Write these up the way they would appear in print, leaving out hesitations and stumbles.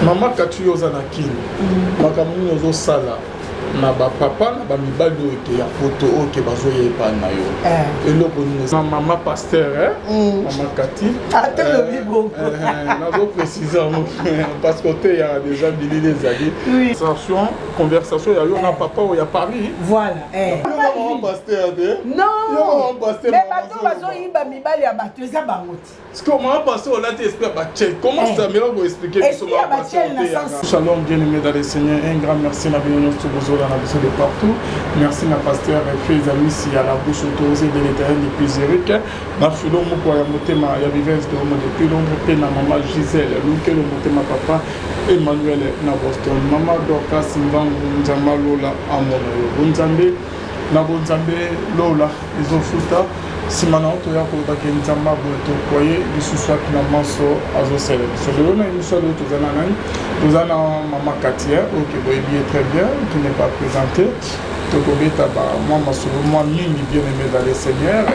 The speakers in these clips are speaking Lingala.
Mama Kati, yo oza na Kini, makambo nini ozosala na bapapa na bamibali oyo ke ya poto, oyo ke bazoya epai na yo? Eloko nini na mama pasteur, mama Kati? Atolobi bongo. Nazoprécise yango parce que oteyaka déjà, bilili ezali conversation ya yo na papa oyo ya Paris. Voilà. Mama pasteur te. Non, mais bato bazoyiba mibali ya bato, eza bango te. Comment, pasteur, olati esprit ya bachel, comment ça mira koexpliquer biso? Esprit ya bachel na sens- Shalom, bien aimé dans le Seigneur, un grand merci na bino nyonso bozola na biso de partout. Merci na pasteur Fez Amisi à la bouche autorisée de l'Éternel depuis Zurich, na Filo moko ya motema ya Vives de Homo depuis Londres, mpe na mama Gisèle Lukelo motema, papa Emmanuel na Boston, mama Dorcas Mbangu. Nzambe alola amona yo. Bonzambe na bonzambe, lola ezofuta. Nsima na yo toya kolobaki Nzambe aboye, tokoye lisusu aki na manso azosala biso. Lelo na émission lelo, toza na nani? Toza na mama Katia, oyo ke boyebi ye très bien, qui n'est pas présenté. Tokobeta ba mwa masolo mwa mingi, bien aimé dans le Seigneur,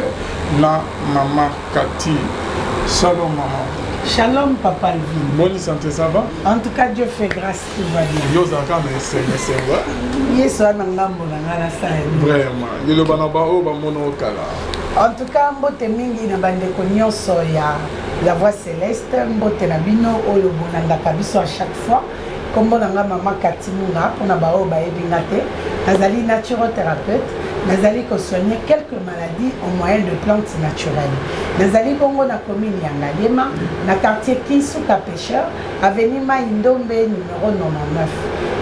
na mama Kati. Shalom, mama. Shalom, papa Alvin. Bonne santé, ça va? En tout cas, Dieu fait grâce, tout va bien. Yo ozalaka na esengo esengo. Yesu wana ngambo na ngai, nasala. Vraiment, liloba na baoyo bamona okala. En tout cas, mbote mingi na bandeko nyonso ya La Voix Céleste. Mbote na bino oyo bolandaka biso à chaque fois. Nkombo na nga mama Kati Munga. Mpona baoyo bayebi nga te, nazali naturothérapeute, nazali kosoigne quelques maladies au moyen de plantes naturelles. Nazali bongo na commune ya Ngaliema, na quartier Kinsuka Pêcheur, avenue Mai Ndombe numéro 99,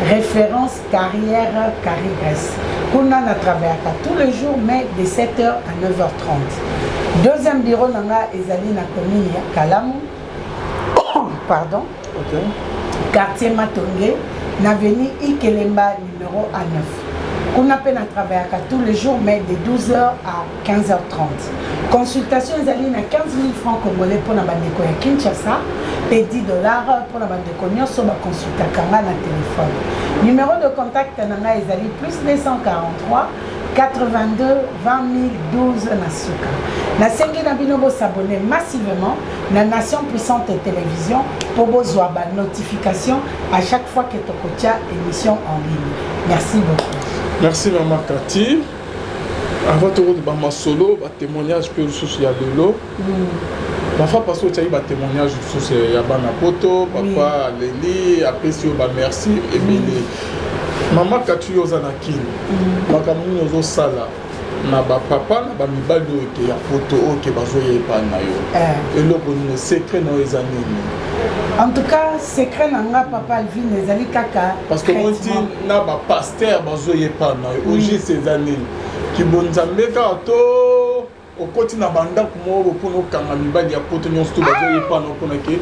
référence carrière Carigres. Kuna na travaillaka tous les jours, mais de 7h à 9h30. Deuxième bureau na nga ezali na commune ya Kalamu, pardon, quartier Matonge, na avenue Ikelemba numéro A9. Kuna mpe na travaillaka tous les jours, mais de 12h à 15h30. Consultation ezali na 15 000 francs congolais mpona bandeko ya Kinshasa, mpe 10 $ mpona bandeko nyonso baconsultaka nga na téléphone. Numéro de contact na ngai ezali plus 243 82 20 012 na suka. Nasengi na bino bosabonner massivement na Nation Puissante Télévision mpo bozwa banotification à chaque fois que tokotia émission en ligne. Merci beaucoup. Merci, mama Kati. Avant tokoloba masolo, batémoignage mpe lisusu ya lelo, parfois parce que otiaki batémoignage lisusu ya bana poto, papa aleli, apesi yo bamerci ebele. Mama Kati, yo oza na Kini, makambo nini ozosala na bapapa na bamibali oyo ke ya poto, oyo ke bazoya epai na yo? Eloko nini, secret na yo eza nini? En tout cas, secret na nga, papa Alvin, ezali kaka Parce que oti na bapasteur bazoya epai na yo, au juste eza nini? Kibonzambe kaka to okoti na bandako moko mpona okanga mibali ya poto nyonso to bazoya epai na yo, mpona ke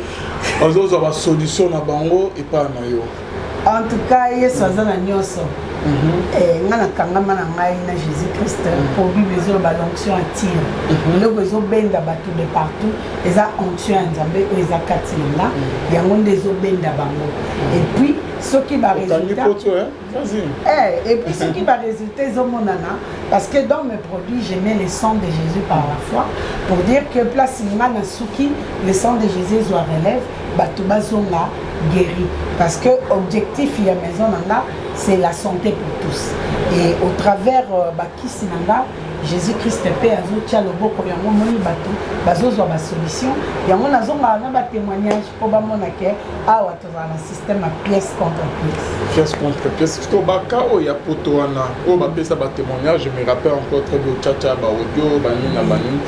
bazozwa basolution na bango epai na yo? En tout cas, Yesu aza na nyonso. Nga nakangama na ngai na Jésus Christ, po Bible ezoloba: "L'onction attire." Eloko ezobenda bato de partout eza onction ya Nzambe oyo eza kati na nga. Yango nde ezobenda bango. Et puis soki barésultat, et puis soki barésultat ezomonana, parce que dans mes produits, je mets le sang de Jésus par la foi, pour dire que place nga na suki, le sang de Jésus ezwa relève, bato bazonga guéri, parce que objectif ya maison na nga, c'est la santé pour tous. Et au travers bakisi na nga, Jésus Christ mpe azotia loboko. Yango omoni bato bazozwa basolution. Yango nazongaka na batémoignage mpo bamona ke awa tozala na système ya pièce contre pièce. Pièce contre pièce. To baka oyo ya poto wana oyo bapesa batémoignage, je me rappelle encore très bien, ochacha baaudio banini na banini,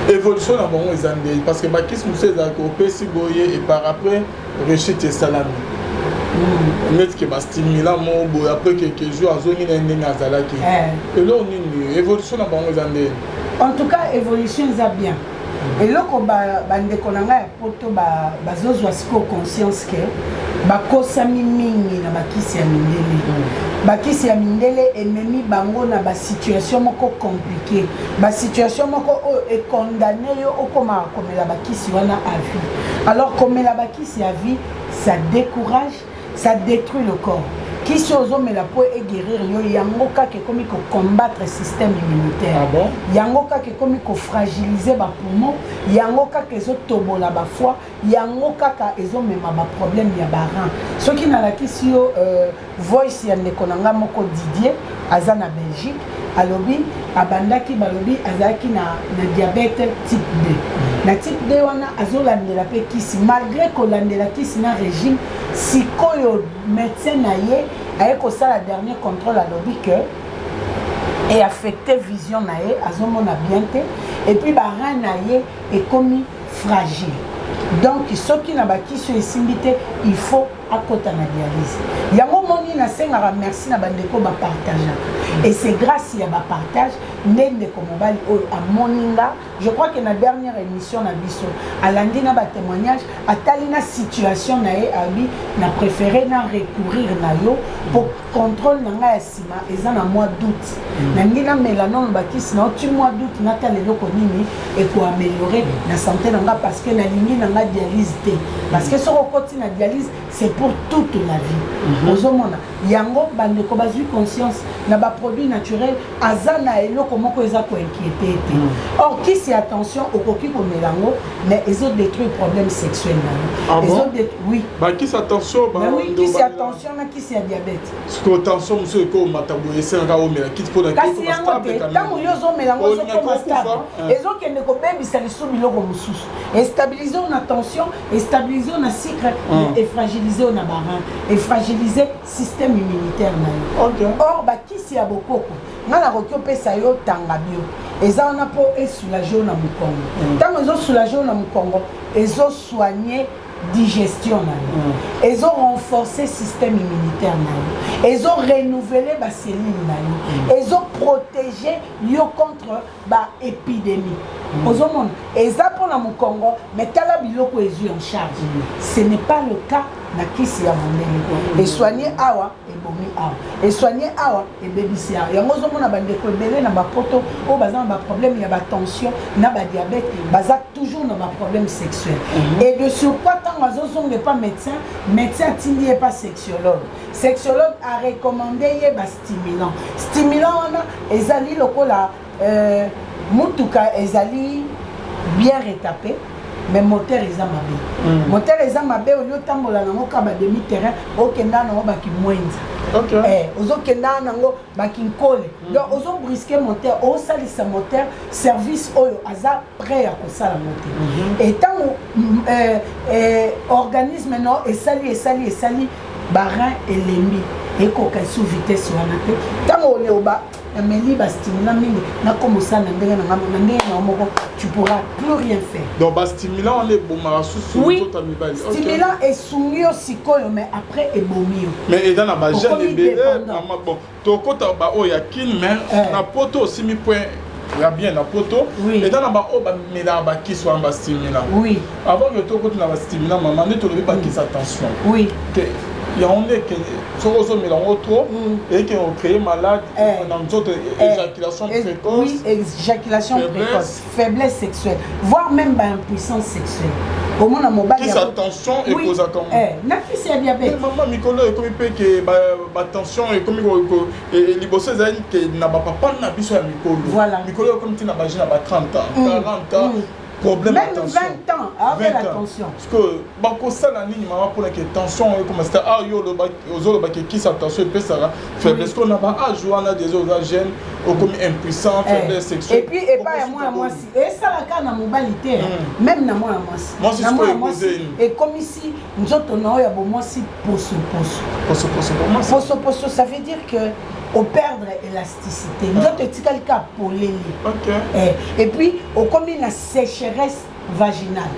évolution na bango eza ndei? Parce que bakisi mosusu ezalaka opesi boye et par après réussite esalami, neti ke bastimula moko boye, après quelques jours azongi na ye ndenge azalaki. Eloko nini, évolution na bango eza ndeni? En tout cas, évolution eza bien. Eloko bandeko na ngai ya poto bazozwa sikoyo conscience ke bakosami mingi na bakisi ya mindele. Bakisi ya mindele ememi bango na basituation moko compliqué, basituation moko oyo ekondane yo okomaka komela bakisi wana à vie. Alors komela bakisi ya vie, ça décourage, ça détruit le corps. Kisi oyo ozomela mpo eguérir yo, yango kaka ekomi kocombattre système immunitaire. Ah bon? Yango kaka ekomi kofragiliser bapoumon, yango kaka ezotobola bafoie, yango kaka ezomema baproblème ya barein. Soki nalakisi yo voice ya ndeko na nga moko Didier, aza na Belgique, alobi abandaki, balobi azalaki na diabète type 2. Na type 2 wana azolandela mpe kisi, malgré kolandela kisi na régime. Sikoyo médecin na ye aye kosala dernier contrôle, alobi que eaffecte vision na ye, azomona bien te, et puis barein na ye ekomi fragile. Donc soki na bakisi oyo esimbi te, il faut akota na dialyse. Yango moni nasengaka merci na bandeko bapartageaka, et c'est grâce ya bapartage nde ndeko mobali oyo amoni nga. Je crois que na dernière émission na biso, alandi na batémoignage, atali na situation na ye, abi na préféré na recourir na yo po contrôle na ngai ya nsima eza na mois d'août. Nalingi namela nano bakisi na oti mois d'août, natala eloko nini ekoaméliorer na santé na nga, parce que nalingi na nga dialyse te, parce que soki okoti na dialyse, c'est pour toute la vie. Ozomona yango, bandeko bazwi conscience na baproduit naturel, aza na eloko moko eza koinquiéter te. Or kisi ya tension, okoki komela yango, mais ezodétruire problème sexuel na yo. Ah bon? Oui. Bakisi ya tension? Mais oui, kisi ya tension na kisi ya diabète. Sikoyo tension mosusu ekomata boye, esengaka omela kiti mpona Kasi yango te, ntango yo ozomela yango, ozokoma stable, ezokende kobebisa lisusu biloko mosusu. Estabilise yo na tension, estabilise yo na sucre, efragilise yo na barein, efragilise système immunitaire na yo. Or bakisi ya bokoko, ngai nakoki opesa yo tanga bio, eza wana mpo esoulage yo na mokongo. Ntango ezosoulage yo na mokongo, ezosoigne digestion na yo, ezorenforcer système immunitaire na yo, ezorenouveler bacellule na yo, ezoprotéger yo contre baépidémie. Ozomona, eza mpona mokongo, mais tala biloko ezwi en charge. Ce n'est pas le cas na kisi ya mondele. Esoigne awa, ebomi awa, esoigne awa, ebebisi awa. Yango ozomona bandeko ebele na bapoto oyo baza na baproblème ya batension na badiabète, baza toujours na baproblème sexuel. Et de surcroît, ntango azozonga epa médecin, médecin atindi ye pa sexologue, sexologue arecommande ye bastimulant. Stimulant wana ezali lokola mutuka ezali bien retapé, mais moteur eza mabe. Moteur eza mabe, olie otambola nango kaka bademi terrain, okenda nango bakimwenza. Ozokenda nango bakinkole. Donc ozobrusque moteur, osalisa moteur service oyo aza prêt ya kosala yango te. Ntango organisme no esali, esali, esali, barein elembi, ekoka esu vitesse wana te. Ntango oleoba ameli bastimulant mingi, nakoma osala na ndenge na ngambo, na ndenge na moko, tu pourras plus rien faire. Donc bastimulant wana ebomaka susu nzoto ya mibali? Stimulant esungi yo sikoyo, mais après ebomi yo. Mais eza na bajeune ebele, bon, tokota baoyo ya kine, mais na poto osimi point ya bien. Na poto eza na baoyo bamelaka bakisi wana, bastimulant. Avant que tokota na bastimulant, mama, nde tolobi bakisi ya tension te, yango nde soki ozomela yango trop, eyeke ocréer malade na nzoto, éjaculation précoce. Oui, éjaculation précoce, faiblesse sexuelle, voire même baimpuissance sexuelle. Omona mobali Kisi tension ekozaka? Na kisi ya diabète. Mama, mikolo ekomi mpe ke batension ekomi. Liboso ezali ke na bapapa na biso ya mikolo. Mikolo ekomi ntina bajeune na ba 30 ans, 40 ans, problème. Même 20 ans avec la tension. Parce que bakosala nini, mama, mpona ke tension ekoma sita? Ah, yo ozolobaki kisi ya tension epesaka faiblesse ko na baage wana, déjà oza jeune, okomi impuissant, faiblesse sexuelle. Et puis epai ya mwana mwasi, esalaka na mobali te, même na mwana mwasi. Na mwana mwasi ekomisi nzoto na oyo ya bomwasi posoposo. Posoposo, ça veut dire que operdre élasticité, nzoto etikali kaka polele. Et puis okomi na sécheresse vaginale,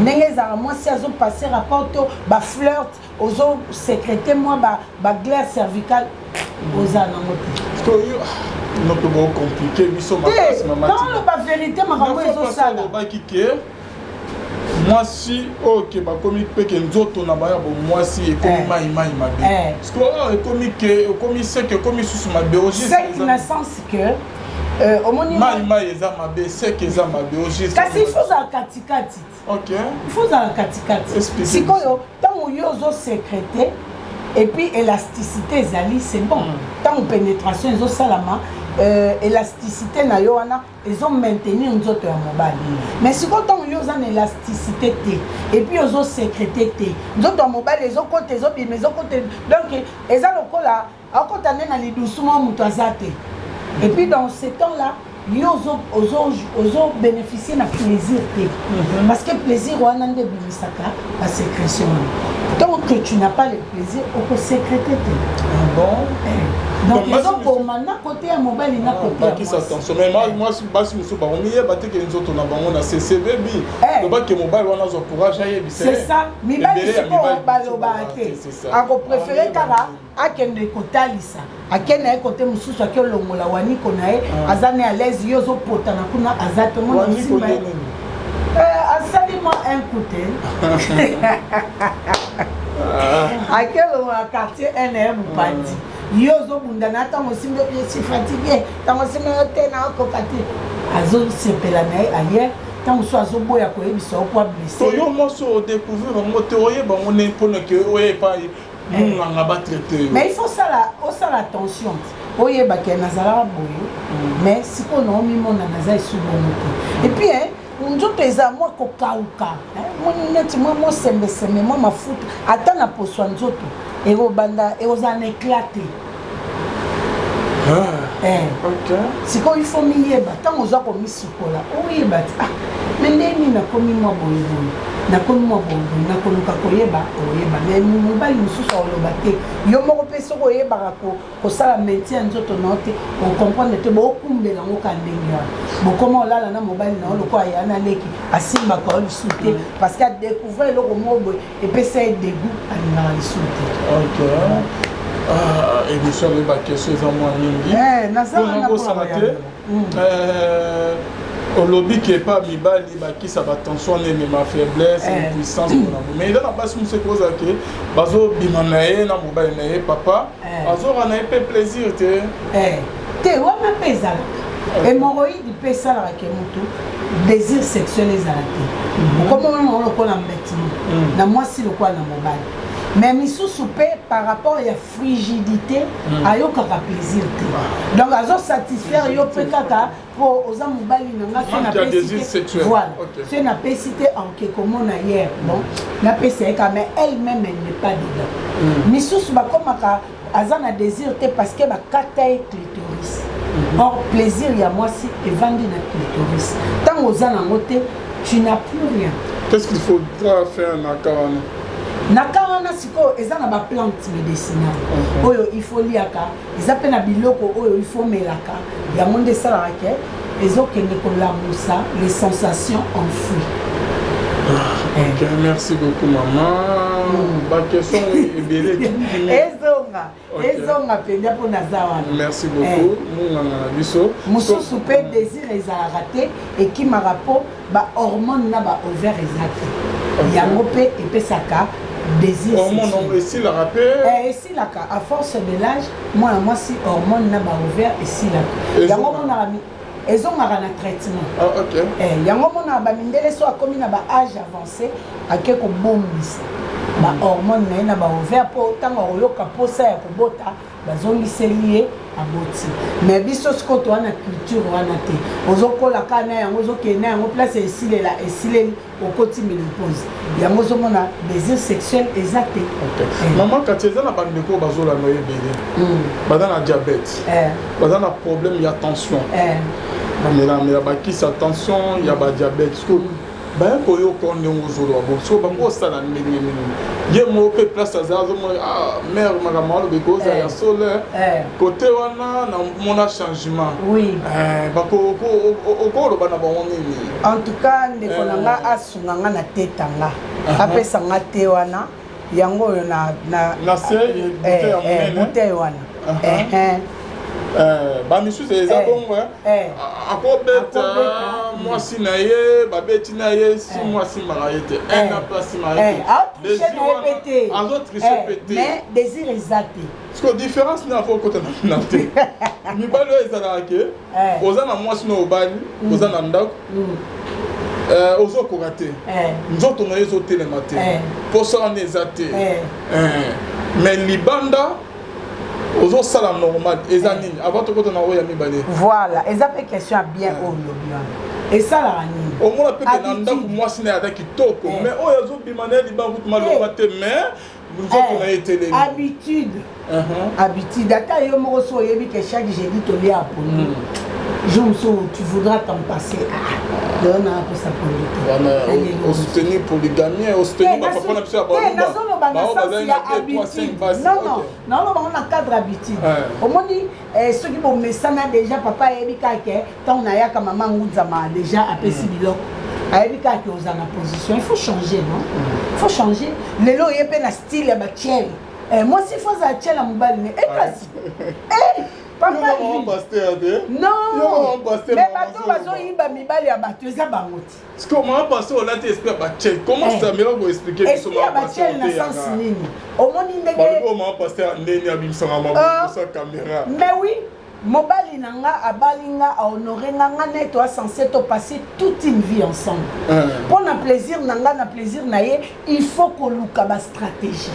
ndenge ezalaka mwasi azopasse rapport to baflirt, ozosécréter mwa baglaire cervicale, oza nango te. No mpe bocompliquer biso makasi, mama. Toloba vérité, makambo ezosala. Olobaki ke mwasi oyo ke bakomi mpe ke nzoto na bango ya bomwasi ekomi mai mai mabe. Parce que oyo ekomi ke ekomi sec, ekomi susu mabe. Sec na sens que omoni Mai mai eza mabe, sec eza mabe au juste? Kasi il faut ozala katikati. Il faut ozala katikati. Sikoyo ntango yo ozosécréter Et puis élasticité ezali, c'est bon. Ntango pénétration ezosalama, élasticité na yo wana ezomaintenir nzoto ya mobali. Mais sikoyo, ntango yo oza na élasticité te et puis ozosécréter te, nzoto ya mobali ezokota, ezobima, ezokota. Donc eza lokola akota nde na lidusu mwa moto aza te. Et puis dans ce temps là yo ozobénéficie na plaisir te, parce que plaisir wana nde ebimisaka basécrétion wana. Tant que tu n'as pas le plaisir, okosécréter te. Ah bon? Donc ezoboma na côté ya mobali, na côté ya Bakisa attention, mais mwasi, basi mosusu bakomiyeba te ke nzoto na bango na ccbb. Lobake mobali wana azwa courage ayebisa. C'est ça. Mibali sikoyo balobaka te, akopréférer kaka akende kotalisa, akende na ye kote mosusu, ake olongola waniko na ye, aza ne à l'aise. Yo ozopotana kuna, aza te. Mona nsima asali mwa un coup te, ake olongola quartier 1 na ye mopanzi. Yo ozobunda na ntango osimbi, je suis fatigué. Ntango osimbi yo te, na okoka te, azosepela na ye ailleurs. Ntango mosusu azoboya koyebisa yo po ablesser. Yo mwasi odécouvrir yango te, oyeba yango ne mpona ke oya epai monganga batraiter yo. Mais il faut osala, osala attention, oyebake nazalaka boye, mais sikoyo naomimona naza esu bongo te. Et puis nzoto eza mwa kokauka, neti mwa mosembesembe, mwa mafuta ata na poso ya nzoto ekobanda, ekozala na éclat te. Sikoyo il faut miyeba. Ntango oza komisukola, oyeba ti: "Ah, mais nde nini nakomi mwa boyeboye, nakomi mwa boyeboye?" Nakoluka koyeba, oyeba. Mais mobali mosusu akoloba te. Yo moko mpe soki oyebaka kosala maintien ya nzoto na yo te, ocomprendre te. Bookumbela yango ka ndenge wana, bokoma olala na mobali na yo lokola ya na leki, asimbaka yo lisusu te, parce que adécouvrir eloko moko boye epesa ye dégoût, alingaka lisusu te. Ok, émission oyo, baquestion eza mwa mingi. Mpona kosala te, olobi ke epa mibali bakisa batension wana emema faiblesse, impuissance mpona bo, mais eza na basi mosusu ekozala ke bazobima na ye na mobali na ye, papa azoka na ye mpe plaisir te. Te, wana mpe ezalaka. Hémorroïde mpe esalaka ke motu désir sexuel ezala te. Okomona nango lokola mbetimo na mwasi lokola na mobali. Mais misusu mpe par rapport ya frigidité, ayokaka plaisir te. Donc azosatisfaire yo mpe kaka mpo oza mobali na nga. So napesi te, voilà, so napesi te, anke komona hier, bon, napesa ye ka, mais elle-même, elle n'est pas dedans. Misusu bakomaka aza na désir te parce que bakata ye clitoris. Or plaisir ya mwasi evandi na clitoris. Ntango oza nango te, tu n'as plus rien. Qu'est-ce qu'il faudra faire na cas wana? Na cas wana sikoyo, eza na baplante médicinale oyo il faut liaka, eza mpe na biloko oyo il faut melaka. Yango nde esalaka ke ezokende kolamusa les sensations enfouies. Ok, merci beaucoup maman. Baquestion ebele. Ezonga, ezonga mpenza mpo naza wana. Merci beaucoup monganga na biso. Mosusu mpe désir ezalaka te, ekimaka mpo bahormone na baovaire eza te. Yango mpe epesaka désir. Hormone esilaka mpe? Esilaka à force de l'âge. Mwana mwasi, hormone na baovaire esilaka. Yango monaka ezongaka na traitement. Yango monaka bamindele so akomi na baâge avancé, ake kobombisa bahormone na ye na baovaire, mpo ntango akoyoka mposa ya kobota, bazongiseli ye, aboti. Mais biso sikoyo toza na culture wana te. Ozokola kaka na yango, ozokende na yango place esilela, esileli, okoti ménopause. Yango ozomona désir sexuel eza te. Mama Kati, eza na bandeko bazolanda yo ebele, baza na diabète, baza na problème ya tension, bamelamela bakisi ya tension, ya badiabète. Sikoyo baya koyoka ndenge ozoloba bo, sikoyo bango osala ndenge nini? Ye moko mpe place aza, azomona: "Ah, mare, makambo alobi kozala ya solo." Kote wana namona changement. Okoloba na bango nini? En tout cas, ndeko na nga, asunga nga na tetanga, apesa nga te wana yango oyo na Na se bouteille wana. Bamisusu eza bongo, akobeta mwasi na ye, babeti na ye 6 mois, asimbaka ye te, un an mpe asimbaka ye te. Azotricher mpe te. Mais désir eza te. Parce que différence na fo okota na te, mibali oyo ezalaka ke oza na mwasi na obali, oza na ndako, ozokoka te, nzoto na ye ezotelema te, posa wana eza te. Mais libanda ozosala normal, eza nini? Avant tokota na oyo ya mibale. Voilà, eza mpe question ya bien oyo olobi wana. Esalaka nini? Omona mpe ke na ndako mwasi na ye aza kitoko, mais oyo azobima na ye libanda kutu malonga te, mais nzoto na ye etelemi. Habitude. Habitude. Ata yo moko so oyebi ke chaque jeudi tolia ya pondu, jour mosusu tu voudras t'en passer. Ah, lelo naa kosa pondu te. Wana osoutenir polygamie, osoutenir bapapa na biso ya Baluba? Nazoloba na sens ya habitude. Non, non, naoloba ngo na cadre habitude. Omoni, soki bomesana déjà, papa ayebi kaka ke ntango nayaka, mama ngunzama déjà apesi biloko, ayebi kaka ke oza na position. Il faut changer, non? Il faut changer. Lelo oye mpe na style ya batiele. Mwasi faut azala tiele ya mobali ne ekasi. Papa, non, mais bato bazoyiba mibali ya bato eza bango te. Parce que mama pasteur olati esprit ya batiele, comment ça meka koexpliquer biso? Esprit ya batiele na sens nini? Omoni ndenge Balobi mama pasteur ndeni abimisaka mabosa caméra. Mais oui, mobali na nga abali nga, ahonore nga, nga na ye toa censé topasser toute une vie ensemble. Mpo na plaisir na nga, na plaisir na ye, il faut koluka bastratégie.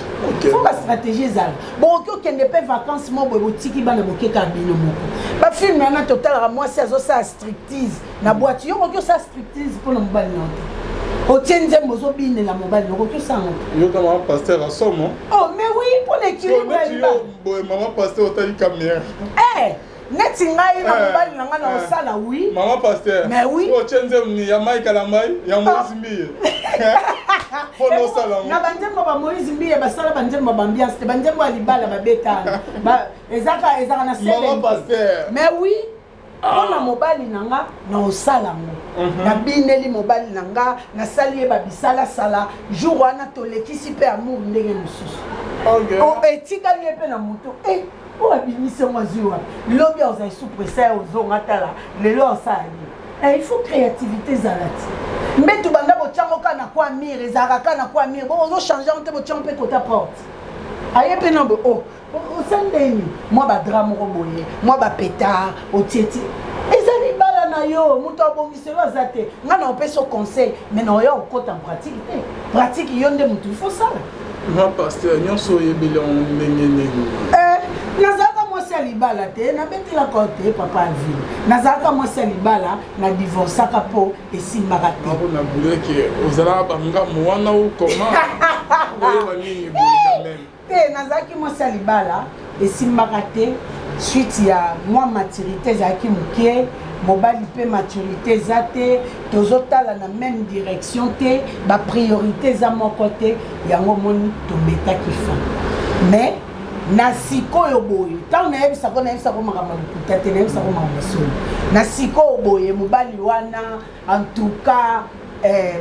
Faut bastratégie ezala. Bokoki okende mpe vacance mo boye, botiki bana, bokeka bino moko. Bafilme wana totalaka, mwasi azosala striptease na boîte. Yo okoki osala striptease mpona mobali na yo te? Otie nzembo, ozobinela mobali, okoki osala ngo te? Yoka mama pasteur asomo. Oh, mais oui, mpona équilibre ya libala. Boye mama pasteur otali caméra. Eh, neti ngai na mobali na ngai na osala, oui. Mama pasteur. Mais oui. Otie nzembo ni ya Mike Alambai, ya Moïse Mbiye, mpona osala ngo? Na banzembo ba Moïse Mbiye, basala banzembo ya baambiance te, banzembo ya libala babetana ezaka ezaka na Mama pasteur. Mais oui, mpona mobali na nga na osala yango, nabineli mobali na nga, nasali ye babisalasala. Jour wana tolekisi mpe amour ndenge mosusu. Etikali ye mpe na moto e oyo abimisi yango, azwi wapi? Lobi ozali sous presse ya ozonga, tala lelo osala nini? Il faut créativité ezala ti mbetu. Banda botyango kaka na kwa mire, ezalaka kaka na kwa mire. Bo ozochange yango te, botyango mpe kota porte, aye mpe na bo o osali ndeni mwa badrap moko boye, mwa bapétard otieti. Eza libala na yo, moto abongiselo aza te. Ngai na opesi yo conseil, mais na oya okota en pratique te. Pratique, yo nde motu il faut sala. Mama pasteur, nyonso oyebeli yango ndenge nini? Nazalaka mwasi ya libala te, nabetelaka yo te, papa Alvin. Nazalaka mwasi ya libala, na divorçaka mpo esimbaka te. Mako na buleke ozalaka bangambo wana o koma oyeba mingi boye quand même. Te, nazalaki mwasi ya libala, esimbaka te. Suite ya mwa maturité ezalaki moke, mobali mpe maturité eza te, tozotala na même direction te, bapriorité eza moko te. Yango omoni tometaki fin. Mais na sikoyo boye, ntango nayebisako, nayebisako makambo ya lokuta te, nayebisako makambo ya solo. Na sikoyo boye, mobali wana, en tout cas,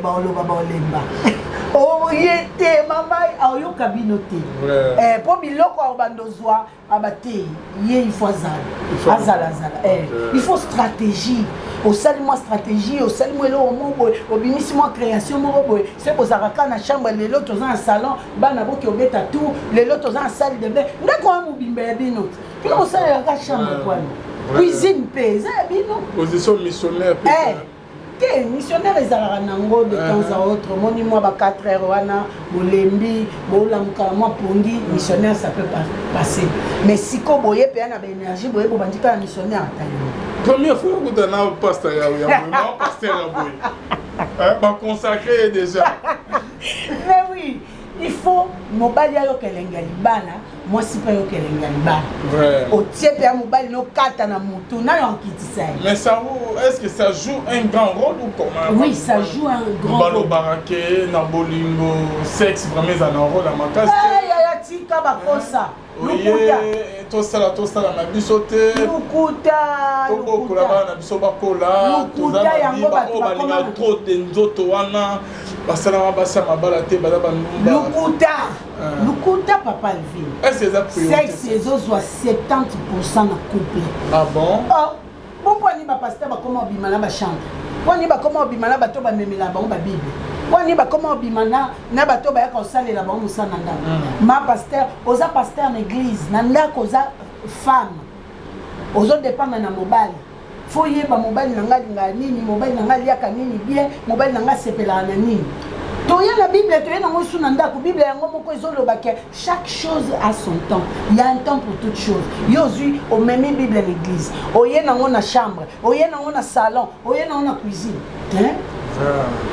baoloba baolemba oye te, mama aoyoka bino te, mpo biloko ayo bandozwa aba te. Ye il faut azala, azala, azala. Il faut stratégie. Osali mwa stratégie, osali mwa eloko moko boye, obimisi mwa création moko boye. Se bozalaka kaka na chambre, lelo toza na salon, bana boki obeta tour, lelo toza na salle de bain. Ndako wana mobimba ya bino te, bino bosalelaka chambre kwana, cuisine mpe eza ya bino. Position missionnaire. Te, missionnaire ezalaka nango de temps à autre. Omoni mwa ba 4 heures wana, bolembi, bolamuka na mwa pongi, missionnaire, ça peut passer. Mais siko boye mpe ya na baénergie boye, bobandi kaka missionnaire, ata yo. Première fois okuta na pasteur ya boye, pasteur ya boye baconsacré ye déjà. Mais oui, il faut mobali ayoka elengi ya libala, mwasi mpe ayoka elengi ya libala. Otie mpe ya mobali nokata na motu nayo akitisa ye. Mais ça, est-ce que ça joue un grand rôle ou comment? Oui, ça joue un grand rôle. Balobaka ke na bolingo, sexe vraiment eza na rôle ya makasi. Yaya, tika bakosa. Lokuta. Tosala, tosala na biso te. Lokuta. Tobokola bana na biso, bakola. Lokuta yango. Bato balinga trop te nzoto wana, basalaka basi ya mabala te, baza bandumba. Lokuta, lokuta, papa Alvin. Est-ce eza Sexe ezozwa 70 na couple. Ah bon? Oh, bon, mponi bapasteur bakoma obima na bachantre, mponi bakoma obima na bato bamemela bango babible, mponi bakoma obima na bato bayaka kosalela bango mosala na ndako. Ma pasteur, oza pasteur na église, na ndako oza femme, ozodépendre na mobali. Faut yeba mobali na ngai alingaka nini, mobali na ngai aliaka nini bien, mobali na ngai asepelaka na nini. Toya na Bible, toye nango su na ndako. Bible yango moko ezoloba ke chaque chose a son temps, il y a un temps pour toute chose. Yo ozwi, omemi Bible na église, oye nango na chambre, oye nango na salon, oye nango na cuisine, hein?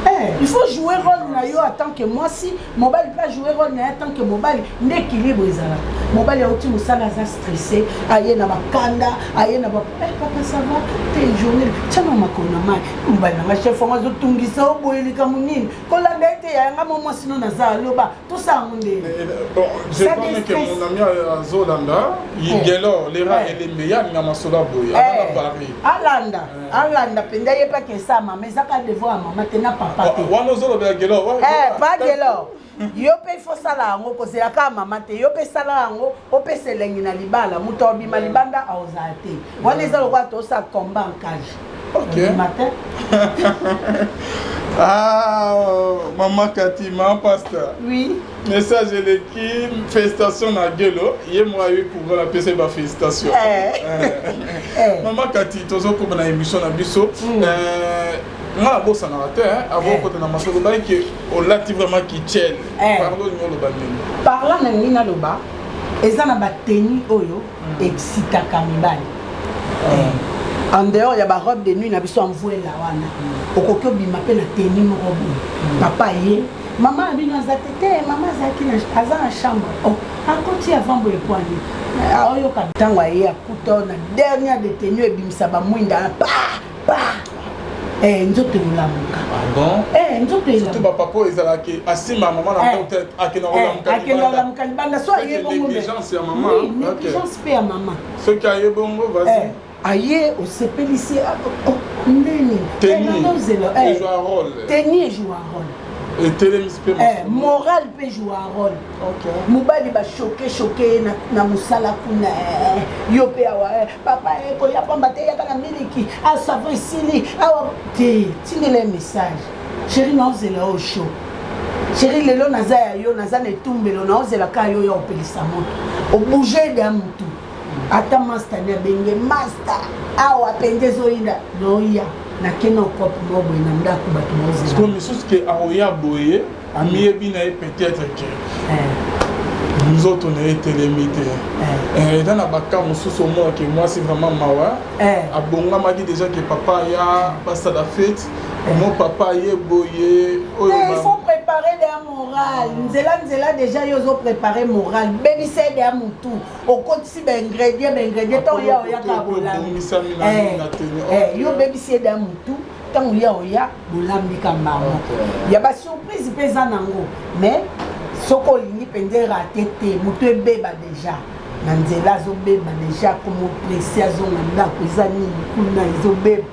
Eh, il faut jouer rôle na yo en tant que mwasi, mobali mpe ajouer rôle na ye en tant que mobali, nde équilibre ezalaka. Mobali auti mosala, aza stressé, aye na bakanda, aye na ba eh, papa, ça va te? Journée tiama makolo na mai, mobali nanga, chef wango azotungisa o boye, likambo nini? Kolanda ye te, yayanga mo mwasi no naza, aloba tosala yango ndenge. Bon, je crois que mon ami azolanda Yigelo lera elembe ya alinga masolo ya boye, aza na Paris. Alanda, alanda mpenza, ye mpe esa mama, ezaka devoir ya mama te na papa te. Wana ozolobela Gelo. Pas Gelo, yo mpe ifo sala yango, kozela kaka mama te. Yo mpe sala yango, opesa elengi na libala. Moto abima libanda aozala te, wana eza lokola tosala combat en cage. Matin. Ah, mama Kati, ma pasteur. Oui. Message eleki, félicitation na Gelo. Ye mo ayebi pouvoir apesa ye bafélicitation. Mama Kati, tozokoma na émission na biso. Nga nabosanaka te, avant okota na masolo, olobaki olati vraiment kitchen. Pardon, olingi oloba nini? Parla na nini naloba, eza na batenue oyo excitaka mibali en dehors ya barobe de nuit na biso ya mvwela wana. Okoki obima mpe na tenue moko boye, papa ye, mama na bino aza te te, mama azalaki aza na chambre, oh, akoti avant boye poani aoyoka. Ntango aye, akuta na dernière de tenue, ebimisa bamwinda pa pa, nzoto ekolamuka. Nzoto. Surtout bapapa oyo ezalaki asimba mama na porte, akenda kolamuka. Akenda kolamuka libanda. So aye bongo, négligence ya mama. Négligence mpe ya mama. Soki aye bongo, vas-y. Aye, osepelisi ndeni. Tenue ezwa rôle. Tenue ejoua rôle. Etelemisi mpe. Moral mpe joua rôle. Mobali bachoquer choquer ye na mosala kuna, yo mpe awa, papa koya pamba te, yaka na miliki, asavon esili awa te, tindela ye message: chéri, naozela oyo chaud, chéri, lelo naza ya yo, naza na etumbelo, naozela ka yo ya opelisa moto, obouge de ya motu. Ata master nde abenge master awa mpenza, ezoyinda, naoya nakende okope moko boye na ndako, bato baozela. Misusu ke aoya boye, amiyebi na ye peut-être ke nzoto na ye etelemi te. Eza na baka mosusu omonake mwasi vraiment mawa, abongamaki déjà ke papa ya basala fête, omo papa ye boye. Oyo il faut préparer deya moral, nzela nzela déjà yo ozopréparer moral, bebisa ye deya motu, okotisi baingrédient, baingrédient, ntango ya oyaka bolambi, yo obebisi ye deya motu, ntango ya oya bolambika mbango ya basurprise mpe eza nango. Mais soki olingi mpenza erater te, motu ebeba déjà na nzela, azobeba déjà, komopresse, azonga ndako, eza nini kuna ezobeba,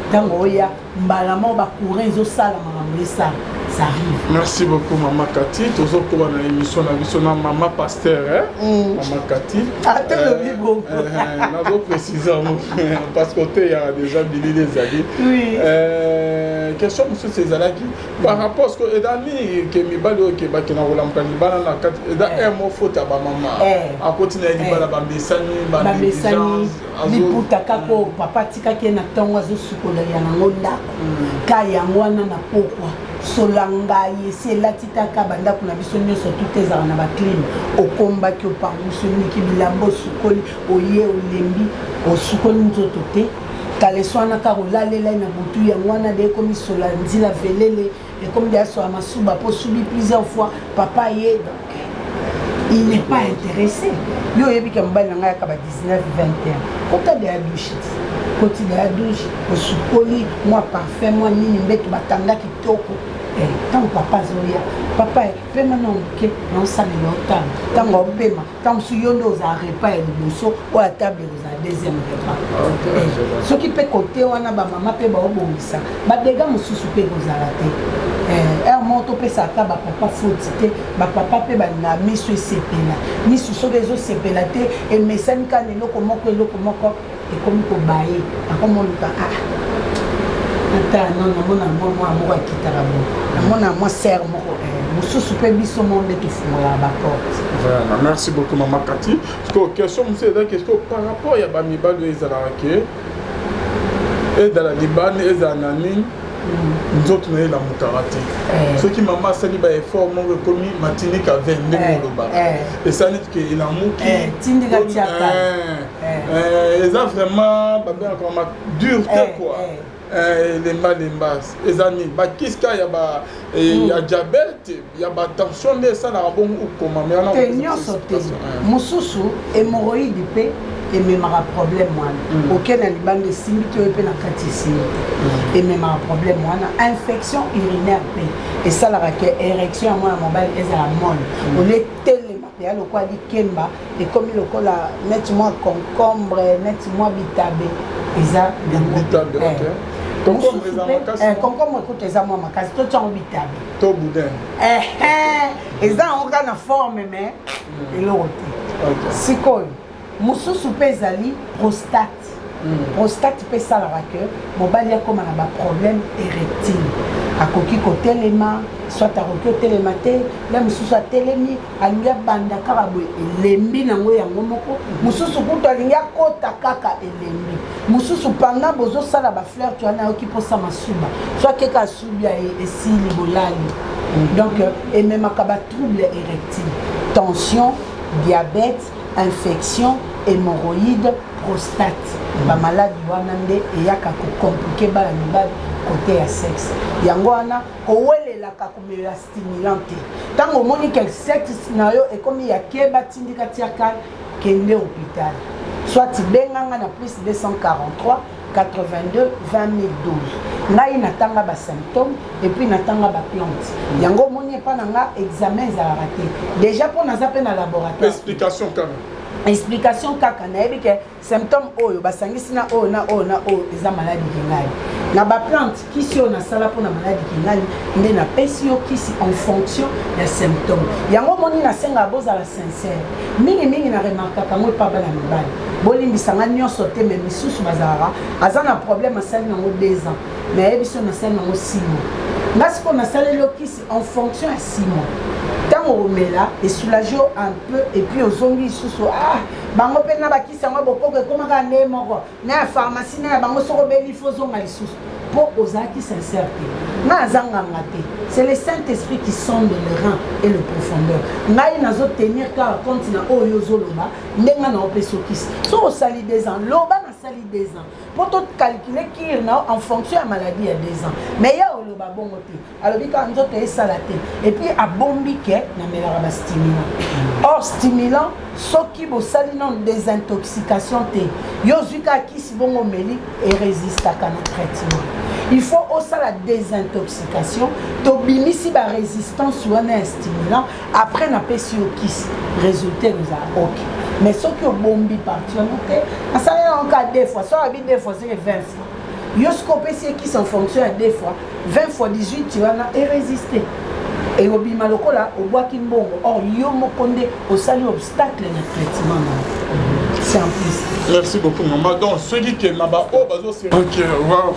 ntango oya mbala moko bacourant ezosala makambo, esala, ça arrive. Merci beaucoup, mama Kati. Tozokoba na émission na biso na mama pasteur, mama Kati. Atelobi bongo. Nazoprécise yango parce que oteyaka déjà, bilili ezali. Question mosusu ezalaki par rapport ce que eza nini ke mibali oyo ke bakenda kolamuka libala na kati, eza un mot faute ya bamama, akoti na ye libala, bamesani. Bamesani, liputa kaka oyo papa atikaki ye na ntongo, azosukola ya nango ndako ka yango wana na pokwa, sola ngai esi elati taka. Bandako na biso nyonso tuta ezala na baclim. Okombaki, opangusi, oniki bilamba, osukoli, oye olembi, osukoli nzoto te, kaleso wana kaka olalela ye na butu, yango wana de ekomi sola nzila velele, ekomi deya sola masuba mpo subi plusieurs fois. Papa ye, donc il n'est pas intéressé. Yo oyebi ke mobali na ngai yaka ba 19 21, kota deya douche, koti deya douche, osukoli, mwa parfum, mwa nini, mbeto batanda kitoko. Ntango papa azoya, papa pema na moke, naosalela otala. Ntango opema, ntango mosusu yo nde ozala repas ya liboso, oyo ya table ozala deuxième repas. Soki mpe kote wana bamama mpe baobongisa, badega mosusu mpe kozala te. Heure moko topesaka bapapa faute te, bapapa mpe balingaka miso esepela. Miso soki ezosepela te, emesani kaka na eloko moko, eloko moko ekomi kobaye, akomoluka. Ah, ata non, namona mwa mwana moko akitaka bo, namona mwa sere moko mosusu mpe, biso mo nde tofungolaka baporte. Vraiment, merci beaucoup, mama Kati. Parce que question mosusu ezalaki ce que par rapport ya bamibali oyo ezalaka ke ezala libani, ezala na nini. Nzoto na ye elamukaka te. Soki mama asali baeffort moko, ekomi matinika 20 ndenge olobaka, esali neti ke elamuki. Tindika tiaka. Eza vraiment, babengaka ma dur te quoi. Elemba lemba, eza nini? Bakisi ya ba ya diabète, ya batension nde esalaka bongo? Okoma me wana? Te, nyonso te. Mosusu hémorroïde mpe ememaka problème wana. Oke na libanda, esimbi te, oyo mpe na kati esimbi te, ememaka problème wana. Infection urinaire mpe esalaka ke érection ya mwana mobali ezala molle. Olie telema mpe ya lokola likemba, ekomi lokola neti mwa concombre, neti mwa bitabe, eza yango. Bitabe, ok. Concombre eza makasi. Concombre ekuta eza mwa makasi, totiango bitabe. To boudin. Eza yango kaka na forme, mais eloko te. Sikoyo mosusu mpe ezali prostate. Prostate mpe esalaka ke mobali akóma na baproblème érectile, akoki kotelema, soit akoki kotelema te. La mosusu atelemi, alingi abanda kaka boye, elembi nango yango moko. Mosusu kutu alingi akota kaka, elembi. Mosusu pendant bozosala baflirt wana, ayoki mposa masuba, so akeka asubi, aye, esili, bolali. Donc ememaka batrouble érectile: tension, diabète, infection, hémorroïde, prostate. Bamaladi wana nde eyaka kocompliquer bana mibali côté ya sexe. Yango wana kowelelaka komela stimulant te. Ntango omoni ke sexe na yo ekomi ya keba, tindika tiaka, kende hôpital, soit benganga na +243 82 20 012. Ngai natanga basymptôme et puis natanga baplante. Yango omoni, epa na nga examen ezalaka te déjà, mpo naza mpe na laboratoire. Explication kaka. Explication kaka. Nayebi ke symptôme oyo basangisi na oyo na oyo na oyo, eza maladi kingani. Na baplante, kisi oyo nasala mpona maladi kingani, nde napesi yo kisi en fonction ya symptôme. Yango omoni, nasengaka bozala sincère mingimingi. Na remarkaka yango epa bana mibali, bolimbisanga, nyonso te, mais misusu bazalaka, aza na problème, asali nango 2 ans, nayebi so nasali nango 6 mois. Nga sikoyo nasaleli yo kisi en fonction ya 6 mois. Ntango omela, esoulage yo un peu et puis ozongi lisusu. Ah, bango mpe na bakisi yango bokoko ekomaka nde moko na ya pharmacie na ya bango. Soki obeli, fo ozonga lisusu mpo ozalaki sincère te. Ngai aza nganga te, c'est le saint esprit qui sonde le rein et le profondeur. Ngai nazotenir kaka compte na oyo ozoloba, ndenge na opesa okisi. Soki osali 2 ans, loba nasali 2 ans, mpo tocalcule cure na yo en fonction ya maladie ya 2 ans. Mais ye oloba bongo te, alobi kaka nzoto esala te et puis abombi ke namelaka bastimulant. Or stimulant, soki bosali nano désintoxication te, yo ozwi kaka kisi bongo omeli, erésistaka na traitement. Il faut osala désintoxication, tobimisi barésistance wana ya stimulant, après napesi yo kisi, résultat ekozala ok. Mais soki obombi partie wana te, asali yango kaka deux fois, so abi deux fois, seke 20 fois, yo soki opesi ye kisi en fonction ya deux fois, 20 fois 18 wana erésiste, ekobima lokola obwaki mbongo. Or yo moko nde osali obstacle na traitement na yo. C'est en plus. Merci beaucoup, maman. Donc soki ke na baoyo bazo, ok, wow.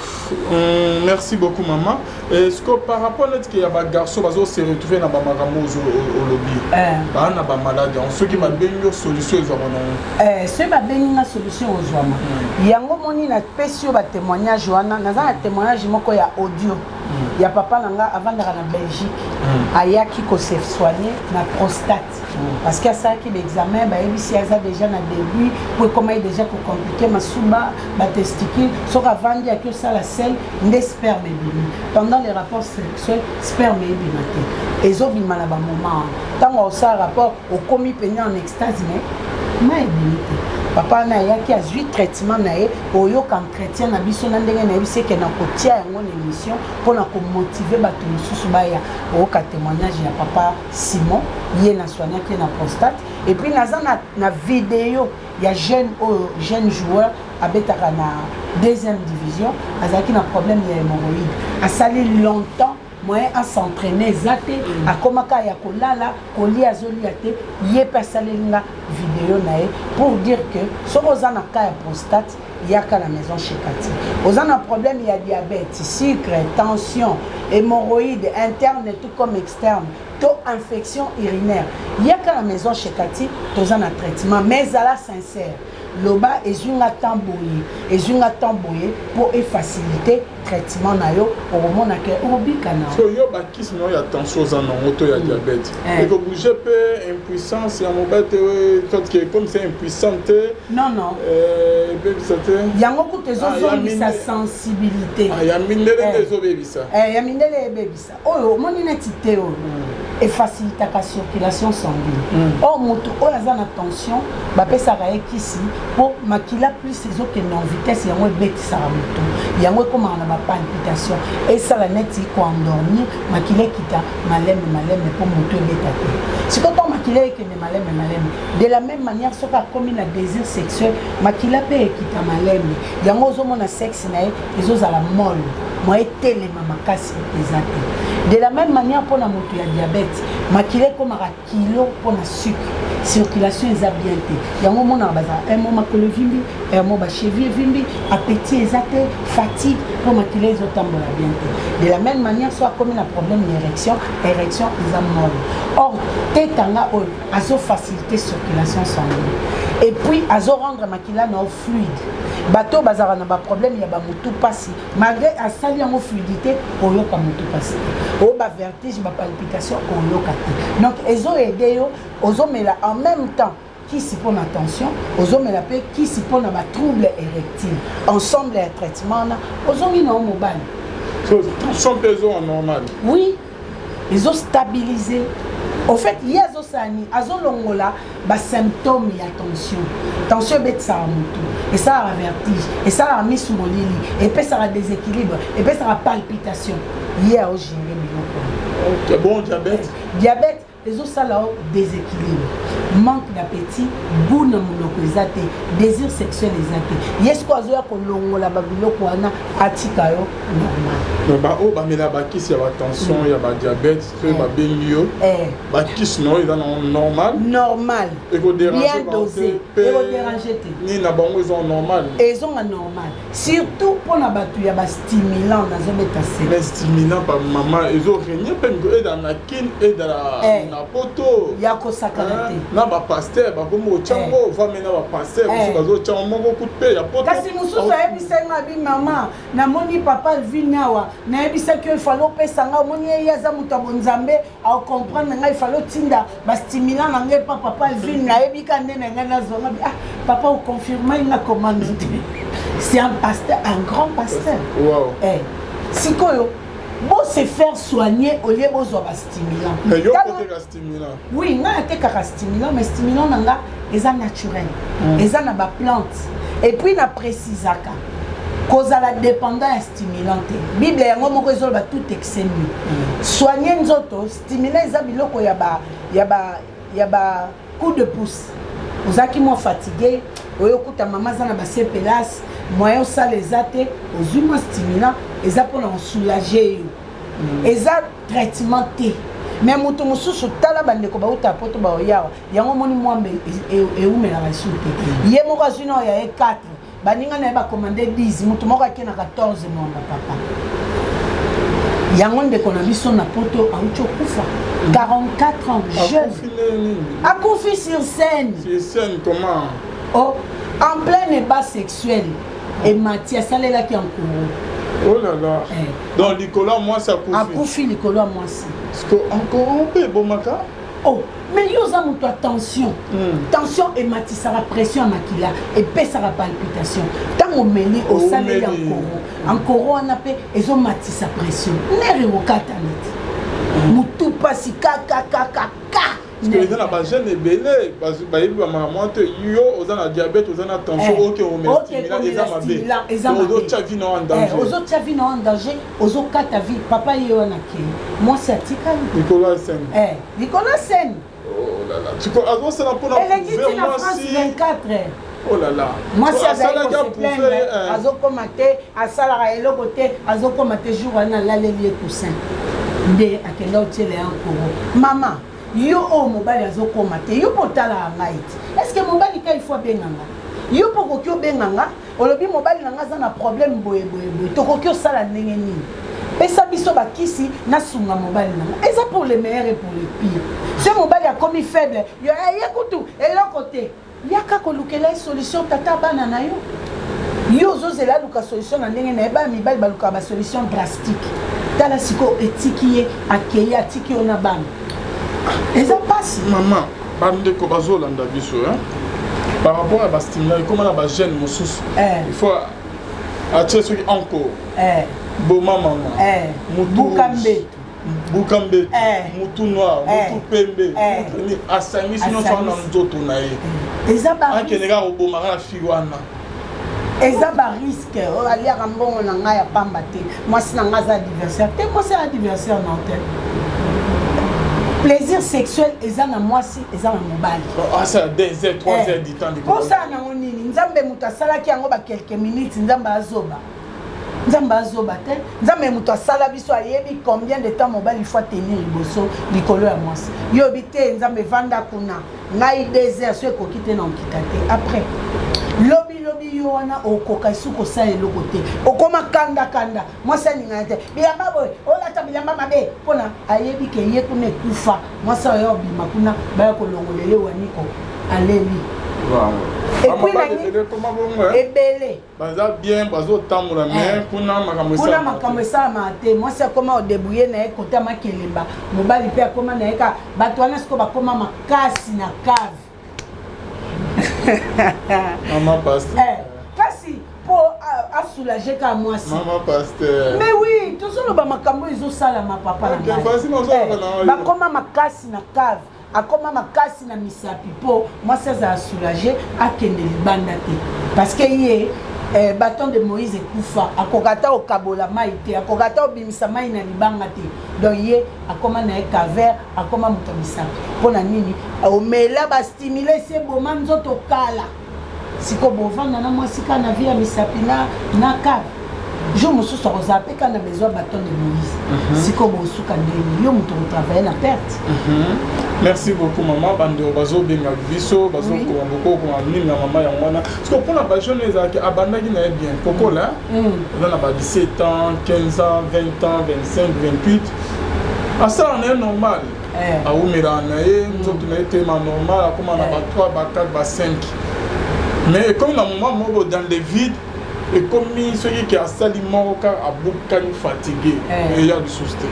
Merci beaucoup, maman. Est-ce que par rapport neti ke ya bagarçon bazo se retrouver na bamakambo olobi, baa na bamaladi yango, soki babengi yo, solution ezwaka nango? Soki babengi nga, solution ozwama. Yango moni napesi yo batémoignage wana. Naza na témoignage moko ya audio ya papa na nga, avandaka na Belgique. Ayaki kose soigner na prostate parce que asalaki baexamen, bayebisi aza déjà na début, po ekomaki déjà kocompliquer masuba, batesticule. Soki avandi, aki osala sel, nde sperme ebimi. Pendant les rapports sexuels, sperme ebima te, ezobima na bamoment wana. Ntango osala rapport, okomi mpenza en extase, mais ma ebimi te. Papa wana ayaki, azwi traitement na ye. Oyoka entretien na biso na ndenge nayebisi eke na kotia yango na émission mpona komotiver bato mosusu baya. Oyoka témoignage ya papa Simon, ye nasoignaki ye na prostate. Et puis naza na video ya jeune oyo, jeune joueur abetaka na deuxième division, azalaki na problème ya hémorroïde, asali longtemps, moyen as'entraîner eza te, akomaka ya kolala, kolia azolia te. Ye mpe asaleli nga video na ye pour dire que soki oza na cas ya prostate, yaka na maison chez Kati. Oza na problème ya diabète, sucre, tension, hémorroïde interne tout comme externe, to infection urinaire, yaka na maison chez Kati, toza na traitement. Mais ezala sincère. Loba ezwi nga temps boye, ezwi nga temps boye mpo efacilite traitement na yo, okomona ke okobika na So yo, bakisi na yo ya tension oza nango to ya diabète ekobouge mpe impuissance ya mobali te, soit que comme c'est impuissant te? Non. Ebebisa te? Yango kutu ezozongisa sensibilité. Ya mindele nde ezobebisa? Ya mindele ebebisa. Oyo omoni neti te, oyo efacilitaka circulation sanguine. Or moto oyo aza na tension, bapesaka ye kisi mpo makila plus ezokende en vitesse, yango ebetisaka moto, yango ekomaka na bapalpitation, esala neti koendormir, makila ekita maleme maleme mpo moto ebeta te. Sikoyo ntango makila ekende maleme maleme, de la même manière soki akomi na désir sexuel, makila mpe ekita maleme, yango ozomona sexe na ye ezozala molle, mwa etelema makasi eza te. De la même manière mpona moto ya diabète, makila ekomaka kilo mpona sucre, circulation eza bien te, yango omonaka bazala un mo makolo evimbi, un mo bacheville evimbi, appétit eza te, fatigue, mpo makila ezotambola bien te. De la même manière so akomi na problème ya érection, érection eza molle. Or tetanga oyo azofacilité circulation sanguine et puis azorendre makila na yo fluide. Bato oyo bazalaka na baproblème ya bamotu mpasi, malgré asali yango fluidité, oyoka motu mpasi te, oyo bavertige, bapalpitation oyoka te. Donc ezoaider yo, ozomela en même temps kisi mpona tension, ozomela mpe kisi mpona batrouble érectile, ensemble ya traitement wana, ozongi na yo mobali. So tension mpe ezonga normal? Oui, ezostabiliser. Au fait, ye azosala nini? Azolongola basymptôme ya tension. Tension ebetisaka motu, esalaka vertige, esalaka misu molili, epesaka déséquilibre, epesaka palpitation. Ye aogérer biloko wana. Ok, bon, diabète? Diabète ezosala o déséquilibre, manque d'appétit, goût na monoko eza te, désir sexuel eza te. Ye sikoyo azoya kolongola babiloko wana, atika yo normal. Mais baoyo bamela bakisi ya batension, ya badiabète, soki babengi yo, bakisi na oyo eza nango normal? Normal. Ekodérange? Bien dosé, ekodérange te. Nini na bango eza normal? Ezonga normal, surtout mpona bato ya bastimulant, nazobeta se. Mais stimulant, bamama, ezorégner mpe miko, ezala na Kine, ezala na Poto. Ya kosakana te. Na bapasteur bakomi kotyango, vame na bapasteur mosusu bazotyango, moko kutu mpe ya Poto. Kasi mosusu ayebisai nga bi: "Mama, namoni papa Alvin awa, nayebisaki oyo efale opesa nga, omoni ye, ye aza moto ya bonzambe, acomprendre ngai, efale otinda bastimulant na ngai epa papa Alvin, nayebi ka nde na ngai nazwanga bi." Ah, papa oconfirme nga commande te, c'est un pasteur, un grand pasteur. Eh, sikoyo bo se faire soigner au lieu bozwa bastimulant. Mais yo koteka stimulant? Oui, ngai natekaka stimulant, mais stimulant na nga eza naturel, eza na baplante. Et puis na précisaka kozala dépendant ya stimulant te. Bible yango moko ezoloba tout excès nuit. Soigne nzoto. Stimulant eza biloko ya ba coup de pouce. Ozalaki mwa fatigué, oyo okuta mama aza na basepelas, moyen osala eza te, ozwi mwa stimulant, eza mpona kosoulager yo, eza traitement te. Mais moto mosusu, tala bandeko bauta Poto, baoyawa yango, omoni mwambe eumelaka esu te. Ye moko azwi na oyo ya ye 4, baninga na ye bacommande 10, moto moko ake na 14 mwamba. Papa yango, ndeko na biso na Poto auti okufa, 44 ans, jeune. Akufi nde nini? Akufi sur scène. Sur scène comment? Oh, en plein ébat sexuel, emati, asalelaki ankoro. Oh là là! Eh. Donc likolo ya mwasi akufi? Akufi likolo ya mwasi. Parce que encore mpe ebomaka. Oh, mais yo oza moto ya tension. Tension ematisaka pression ya makila, epesaka palpitation. Ntango omeli, osaleli Omeli. ankoro, ankoro wana mpe ezomatisa pression, nerf ekokatana te, motu pasi kakakaka ka. Parce que eza na bajeune ebele bayebi bamakambo wana te. Yo oza na diabète, oza na tension, oke omela stimulant, eza mabe. Eza mabe. Ozotya vie na yo en danger. Ozotya vie na yo en danger, ozokata vie. Papa ye wana akei, mwasi atikali. Likolo ya scène? Eh, likolo ya scène. Oh là là! Siko azosala mpona Eleki ti na France 24. Oh là là! Mwasi azali asalaki kose approuve. plaindre, azokoma te, asalaka eloko te, azokoma te. Jour wana alaleli ye coussin nde akenda otiela ya nkoro. Mama, yo oyo mobali azokoma te, yo mpo otalaka ngai te, est ce que mobali ka ifo abenga nga? Yo mpo okoki obenga nga, olobi mobali na nga aza na problème boye boye boye, tokoki osala ndenge nini? Pesa biso bakisi, nasunga mobali na nga. Eza pour le meilleur et pour le pire. So mobali akomi faible, yo ye kutu eloko te, yaka. Kolukela ye solution, tata bana na yo. Yo ozozela aluka solution na ndenge na ye. Bana mibali balukaka basolution drastique. Tala sikoyo, etiki ye, akei, atiki yo na bana, eza mpasi. Mama, bandeko bazolanda biso, hein? Par rapport ya bastimulant, ekóma na bajeune mosusu, il faut atie soki encore boma mama. Buka mbeto. Buka mbeto, mutu noir, mutu pembe, mutu asangisi nyonso wana na nzoto na ye. Eza akende kaka kobomaka na fille wana. Eza barisque oyo aliaka mbongo na ngai ya pamba te. Mwasi na ngai aza adversaire te, mwasi aza adversaire na te. Plaisir sexuel eza na mwasi, eza na mobali. Asala 2 heures, 3 heures du temps. Posala nango nini? Nzambe moto asalaki yango ba quelques minutes. Nzambe azoba? Nzambe azoba te. Nzambe moto asala biso, ayebi combien de temps mobali faut tenir liboso likolo ya mwasi. Yobi te, Nzambe evanda kuna, ngai 2 heures so ekoki te na okita te. Après lobi lobi yo wana okoka esu kosala eloko te, okoma kanda kanda, mwasi alingana te, bilamba boye olata bilamba mabe, mpona ayebi ke ye kuna ekufa. Mwasi oyo obima kuna, baya kolongolele waniko, aleli. Ebele. Baza bien, bazotambola, mais kuna makambo. Kuna makambo esalamaka te. Mwasi akoma odébrouiller na ye kota makelemba, mobali mpe akoma na ye ka bato wana. Sikoyo bakoma makasi na cave. Mama pasteur. Kasi mpo asoulager kaka mwasi. Mama pasteur. Mais oui, tozoloba makambo ezosalama, papa na ngai. Bakoma makasi na cave, akoma makasi na misapi mpo mwasi azala soulagé, akende libanda te, parce que ye bâton de Moïse ekufa, akoka ata okabola mai te, akoka ata obimisa mai na libanga te. Donc ye akoma na ye caveur, akoma moto ya misapi. Mpo na nini? Omela bastimulant, esi eboma nzoto kala. Sikoyo bovanda na mwasi kaka na vie ya misapi na cave. Jour mosusu akozala mpe kaka na besoin bâton de Moïse. Sikoyo bosuka ndeni? Yo moto okotravaille na perte. Merci beaucoup, mama. Bandeko bazobenga biso, bazokoma bokokoma nini na mama yango wana. Sikoyo mpona bajeune ezalaki, abandaki na ye bien kokola, eza na ba 17 ans, 15 ans, 20 ans, 25, 28, asala na ye normal, awumelaka na ye, nzoto na ye telema normal, akóma na ba 3, ba 4, ba 5, mais ekomi na moment moko dans le vide, ekomi soki ke asali moko kaka, abukani, fatigue eya lisusu te,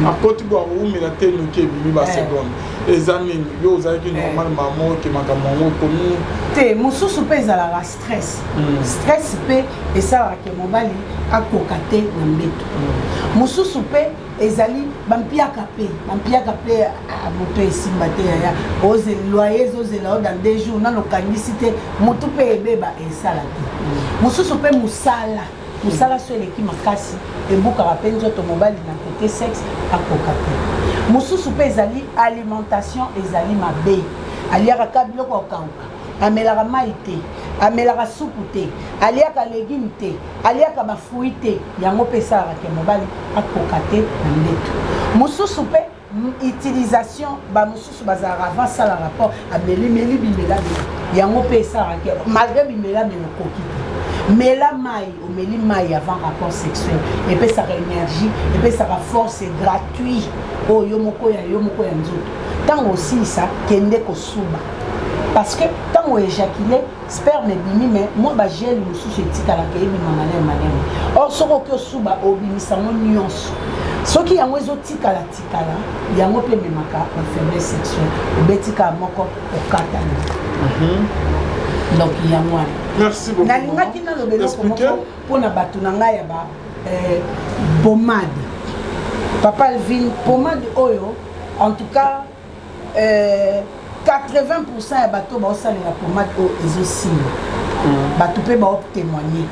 akoti bo akowumela te, noki ebimi baseconde. Eza nini? Yo ozalaki normal, mama, oke makambo yango okomi. Te, mosusu mpe ezalaka stress. Stress mpe esalaka ke mobali akoka te na mbeto. Mosusu mpe ezali bampiaka mpe bampiaka mpe. Moto esimba te, yaya, loyer ezozela o dans 2 jours, nano okangisi te, motu mpe ebeba, esala te. Mosusu mpe mosala, mosala so eleki makasi, ebukaka mpe nzoto mobali na côté sexe, akoka te. Mosusu mpe ezali alimentation ezali mabe, aliaka ka biloko ya kokauka, amelaka mai te, amelaka supu te, aliaka légume te, aliaka bafruit te, yango mpe esalaka ke mobali akoka te na mbeto. Mosusu mpe utilisation, bamosusu bazalaka avant asala rapport, amelimeli bimelamela, yango mpe esalaka ke malgré bimelamela okoki te. Mela mai, omeli mai avant rapport sexuel, epesaka énergie, epesaka force gratuit oyo yo moko ya yo moko ya nzoto. Ntango osilisa, kende kosuba, parce que ntango éjacule, sperme ebimi, mais mwa bagel mosusu etikalaka, ebima maleme maleme. Or soki oki osuba, obimisa yango nyonso. Soki yango ezotikala tikala, yango mpe ememaka bafaiblesse sexuelle. Obeti kaka moko, okatani. Donc yango wana. Merci beaucoup. Nalingaki naloba eloko moko mpona bato na ngai ya ba pomade. Papa Alvin, pomade oyo, en tout cas 80 ya bato baosalela pomade oyo, ezosimba. Bato mpe baotémoigne,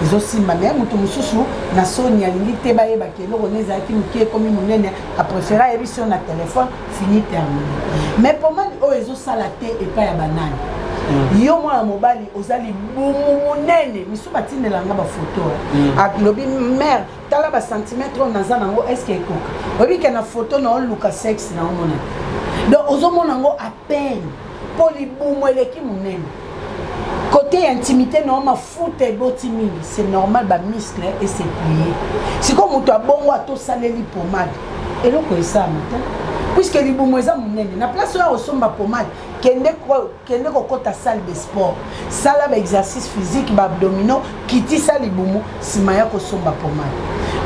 ezosimba. Mais moto mosusu na soni, alingi te bayebaki eloko ne ezalaki moke ekomi monene, apréféré ayebisi yo na telefone, fini, terminé. Mais pomade oyo ezosala te epai ya banani? Yo mwana mobali oza libumu monene, misu batindelanga bafoto, alobi: "Mare, tala bacentimètre oyo naza nango, est-ce ekoka?" Oyebi ke na foto na oluka sexe na omona, donc ozomona yango à peine mpo libumu eleki monene. Côté ya intimité na yo, mafuta eboti mingi, c'est normal bamuscle ese plier. Sikoyo moto abongo atosaleli pomade, eloko esalama te, puisque libumu eza monene. Na place oyo osomba pomade. Kende, kende kokɔta salle de sport, sala baexercice physique, baabdominaux, kitisa libumu, nsima ya kosomba pomade.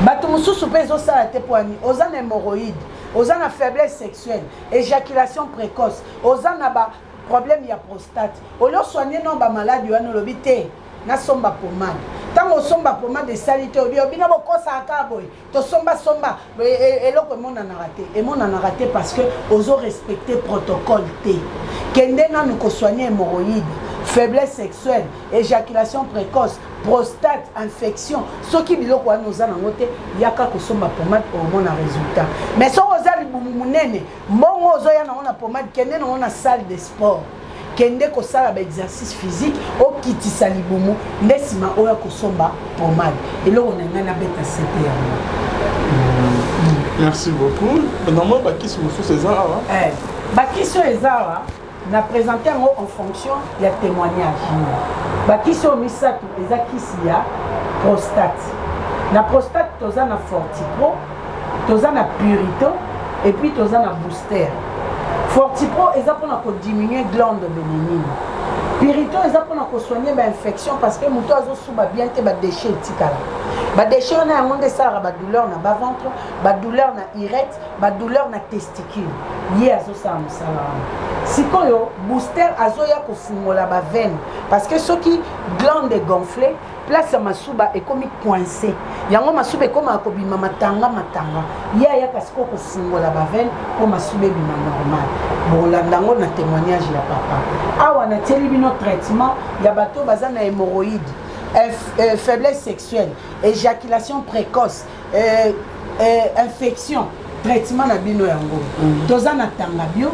Bato mosusu mpe ezosala te mpo ani oza na hémorroïde, oza na faiblesse sexuelle, éjaculation précoce, oza na ba problème ya prostate. Oyo osoigne no bamaladi wana, olobi te, nasomba pomade. Ntango osomba pomade, esali te, obi obino bokosaka kaka boye, tosombasomba eloko emonanaka te, emonanaka te, parce que ozorespecte protocole te. Kende nanu kosoigne hémorroïde, faiblesse sexuelle, éjaculation précoce, prostate, infection. Soki biloko wana oza nango te, yaka kosomba pomade, omona résultat. Mais soki oza libumu monene, mbongo ozoya nango na pomade, kende nango na salle de sport, kende kosala baexercice physique, okitisa libumu, nde nsima oyo kosomba pomade. Eloko na ngai nabeta sete yango. Merci beaucoup. Namoni bakisi mosusu eza awa. Bakisi oyo eza awa, na présente yango en fonction ya témoignage. Bakisi oyo misato eza kisi ya prostate. Na prostate, toza na Fortipro, toza na Purito et puis toza na booster. Fortipro eza mpona kodiminue glande bénigne. Purito eza mpona kosoigne bainfection, parce que moto azosuba bien te, badéchet etikala. Badéchet wana, yango nde esalaka badouleur na baventre, badouleur na urètre, badouleur na testicule. Ye azosala mosala wana. Sikoyo booster azoya kofungola baveine, parce que soki glande gonflé, place ya masuba ekomi coincé, yango masuba ekomaka kobima matanga matanga. Ye ayaka sikoyo kofungola baveine mpo masuba ebima normal. Bolanda yango na témoignage ya papa. Awa natieli bino traitement ya bato baza na hémorroïde, faiblesse sexuelle, éjaculation précoce, infection. Traitement na bino yango. Toza na tanga bio,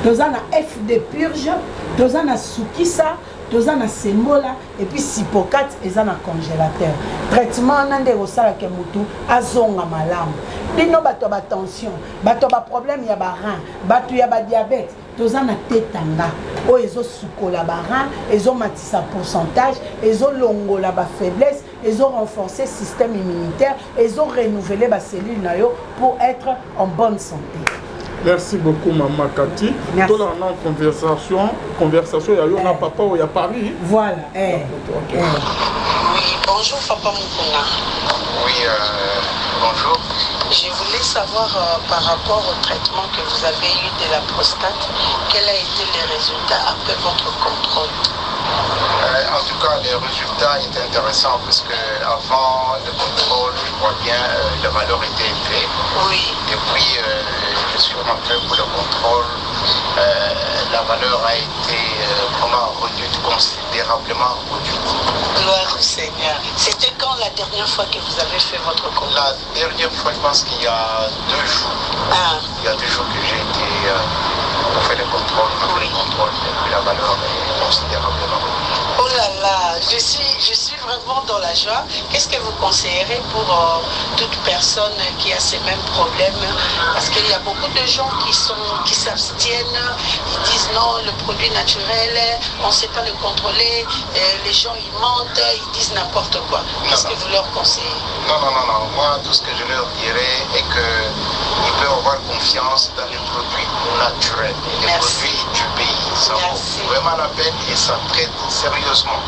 toza na fd purge, toza na sukisa, toza na sembola et puis sipocat eza na congélateur. Traitement wana nde ekosalaka motu azonga malamu. Bino bato ya batension, bato ya baproblème ya barein, bato ya badiabète, toza na tetanga oyo ezosukola barein, ezomatisa pourcentage, ezolongola bafaiblesse, ezorenforcer système immunitaire, ezorenouveler bacellule na yo pour être en bonne santé. Merci beaucoup, Mama Kati. Tolanda conversation ya yo na papa oyo ya Paris. Voilà. Ok. Eh. Oui, bonjour Papa Mukuna. Oui, bonjour. Je voulais savoir par rapport au traitement que vous avez eu de la prostate, quel a été le résultat après votre contrôle? En tout cas, le résultat est intéressant parce que avant le contrôle, je crois bien, la valeur était élevée. Et puis, je suis rentré pour le contrôle. La valeur a été vraiment réduite, considérablement réduite. Gloire au Seigneur. C'était quand la dernière fois que vous avez fait votre contrôle? La dernière fois, je pense qu'il y a 2 jours. Il y a 2 jours que j'ai été pour faire le contrôle. On a fait le contrôle et puis la valeur est considérablement réduite. Oh là là, je suis vraiment dans la joie. Qu'est-ce que vous conseillerez pour toute personne qui a ces mêmes problèmes? Parce qu'il y a beaucoup de gens qui s'abstiennent, ils disent non, le produit naturel, on ne sait pas le contrôler, les gens ils mentent, ils disent n'importe quoi. Qu'est-ce que vous leur conseillez? Non, non, non, non. Moi, tout ce que je leur dirais est qu'ils peuvent avoir confiance dans les produits naturels et les Merci. produits du pays. Ça Merci. vaut vraiment la peine et ça traite sérieusement.